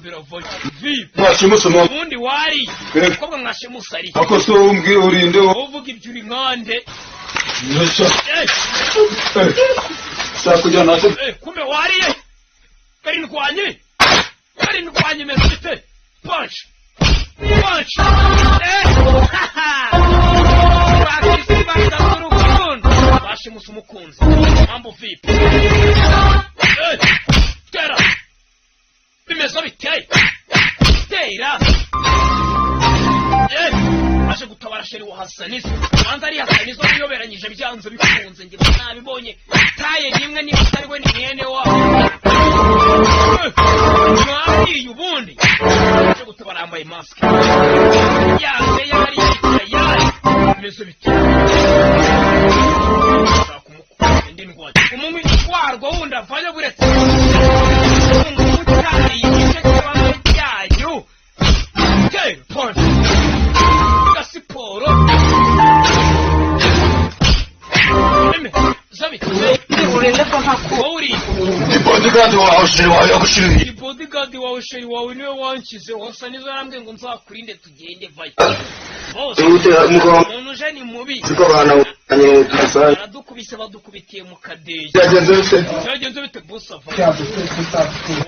Biravoye vipi? Mwashimuse umuntu. Ubundi wari umukobwa mwashimuse ari Ako se umbwi urinde wo. Wowe uvuga ibyo uri nkande? Nusha. Eh, Shaka kujyana hasi. Eh, kumbe wariye kari ndwanye, kari ndwanye, imeze bite? Punch, punch, eh, bakisi bakaza urukundo, bashimuse umukunzi. Mambo vipi? Eh, tera, bimeze bite? Tera. Eh, aje gutabara chéri wa Hasanizo. Banza ari Hasanizo wiyoberanyije, byanze bikunze njye nabibonye taye nimwe, niba atari we ni mwene wabo. Eh, mwabwiye ubundi aje gutabara yambaye mask yanze, yari yicaye, bimeze bite? Shaka umukunda indi ndwanya umunywi warwo wundi avayo buretse umutari igice cy'ibanga ryanyu. Game point ga siporo Eme, zabi. Urinde ko ntaku Wowe uri Ndi bodyguard wawe, chéri wawe yagushiriye. Ni bodyguard wawe, chéri wawe niwe wanshyize wasa nizo yarambwiye ngo nzakurinde. Tugende vayo bose. Wihutira umugabo. Umuntu uje ni mubi. Siko banawukanye rusange. Baradukubise, badukubitiye mu kadeyi. Byagenze bite? Byagenze bite? Boss ava,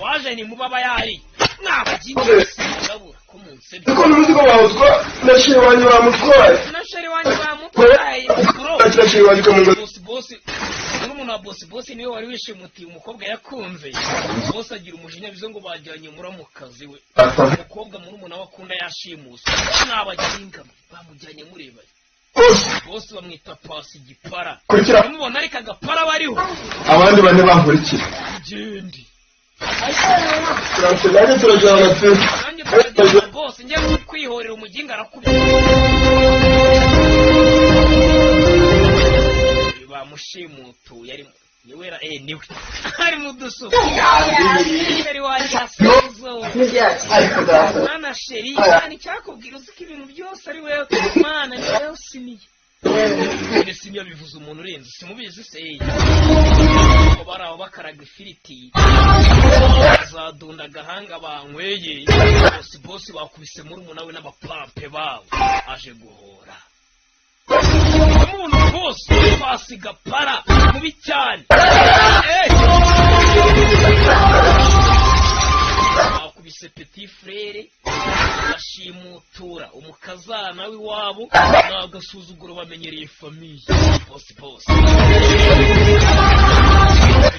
waje ni muba aba yari mwabagiye ndabura ko munsebye. Siko ntuzi ko bawutwa na chéri wanjye bamutwaye. Na chéri wanjye bamutwaye, bro. Akira chéri wanjye ukamuga. Boss, boss, murumuna wa boss, boss niwe wari wishimutiye umukobwa yakunze. Boss agira umujinya, bivuze ngo bajyanye muramukazi we, umukobwa murumuna we akunda yashimuse. Mwabaginga bamujyanye mureba. Boss bamwita Pasi Gipara. Kurikira. Mubona ariko agapara bariho. Abandi bane bankurikira. Gende. Nanjye turajyana pe. Nanjye turajyana boss, njye kwihorera umuginga arakubita. Bamushimutuye ari niwe eh, niwe ari mu dusuku, chéri wanjye asuzo. Ariko data. Mwana chéri cyane, icyakubwira uzi ko ibintu byose ari wewe mwana, ni wowe usiniye. None siniya bivuze umuntu urenze, simubizi se ko bari aho bakaraga ifiriti, bazadunda agahanga banyweye. Boss, boss bakubise murumuna we n'abapampe babo, aje guhora umuntu. Boss basiga para mubi cyane. Eh! Bakubise petit frère, bashimutura umukazana w'iwabo, ni agasuzuguro bamenyereye famille. Boss, boss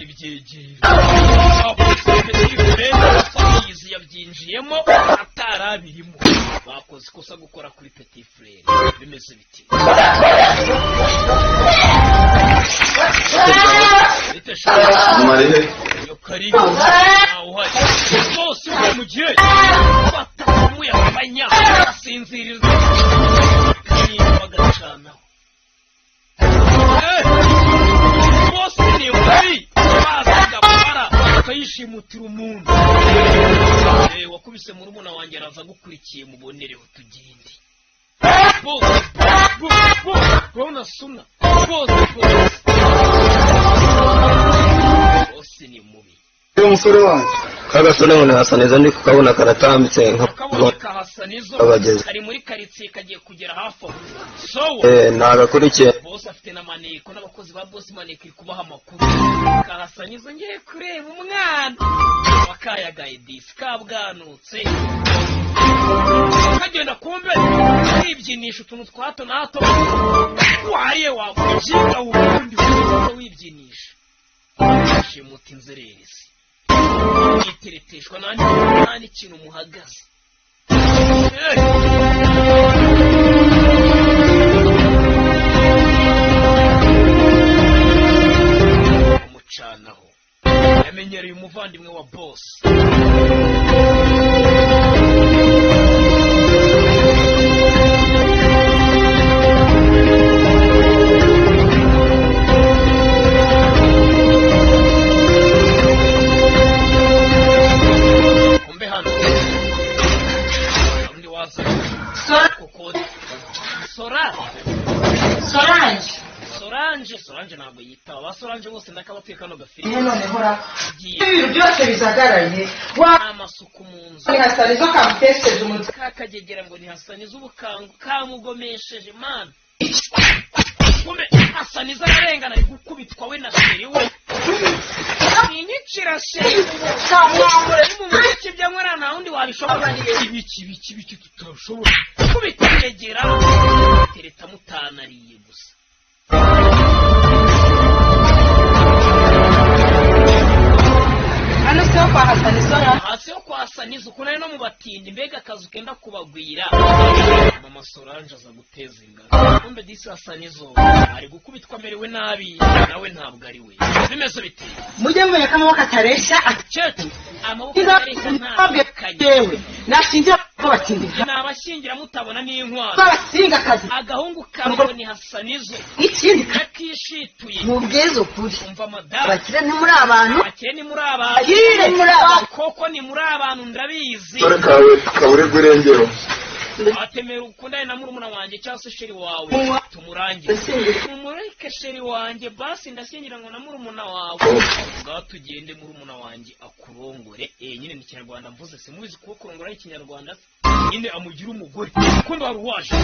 ibyegera bakubise petit frère, famille yabyinjiyemo atarabirimo. Bakoze ikosa gukora kuri petit frère. Bimeze biti bite sha? Marihe. Iyo karibu ntawe uhari bose uri mu gihe batamuyabanya asinzirirwa bagacanaho. Eh! Bose ni mubi, bazaga para bakayishimutira umuntu. Eh, wakubise murumuna wanjye araza agukurikiye, mubonereho tugende. Bose bose bose urabona suna bose bose bose ni mubi. Uyu musore wanjye. Kagasore ngo hasa neza, ndi kukabona karatambitse nka Kabonye kahasa nizo. Abagezi. Kari muri karitsiye, kagiye kugera hafi aho sowa. Eh, nagakurikiye. Boss afite na maneko n'abakozi ba boss, maneko iri kubaha amakuru. Kahasa nizo, ngiye kureba umwana wakayagaye disi kabwanutse, kagenda kumbe wibyinisha utuntu twa hato na hato, wariye wakwibyinga ubundi wibyinisha, shimuta inzererezi yitereteshwa nta n'ikintu muhagaze. Eh! Umucanaho yamenyereye umuvandimwe wa boss. Kumbe hano undi waza kuko Sora. Solange. Solange. Solange, Solange ntabwo yitaba. Ba Solange bose ndakabatuye kano gafilime. Noneho ra Igiye ibintu byose bijagaraye wa amasuku mu nzu. Ni Hasanizo kamutesheje umutwe. Kakagegera ngo ni Hasaniza ubukangu kamugomesheje mana. Kumbe Hasaniza ararengana, ari gukubitwa we na chéri we. Inyicira chéri. Kamwambure. Mu ibyo nkora nta wundi wabishobora. Ibiki ibiki ibiki tutashobora kubita yegera tereta mutanariye gusa. Hano siho kwa Hasanizo ra? Hasi yo kwa Hasaniza ukuntu ari no mu batindi, mbega akazu kenda kubagwira. Mama Solange aza guteza ingano. Kumbe disi Hasanizo ari gukubitwa, amerewe nabi nawe, ntabwo ari we. Bimeze bite? Mujye mumenya ko amaboko atareshya. Cyetu amaboko atareshya ntabukanye. Yewe, nashingira ko batindi. Ni abashyingira mutabona n'inkwano. B'abasingakazi. Agahungu kawe ngo ni Hasanizo. Ikindi kakishituye. Mubwize ukuri. Umva madamu. Abakire ntimuri abantu. Abakire ni muri abantu. Abakire muri abantu. Koko ni muri abantu, ndabizi. Dore kawe kaburirwa irengero. Atemera ukundane na murumuna wanjye cyangwa se chéri wawe tumurangire. Mumureke chéri wanjye basi, ndashyingira ngo na murumuna wawe. Ngaho tugende, murumuna wanjye akurongore. Eh, nyine ni Ikinyarwanda mvuze, simubizi kuko kurongora ari Ikinyarwanda se. Nyine amugire umugore. Kumbe wari uwaje.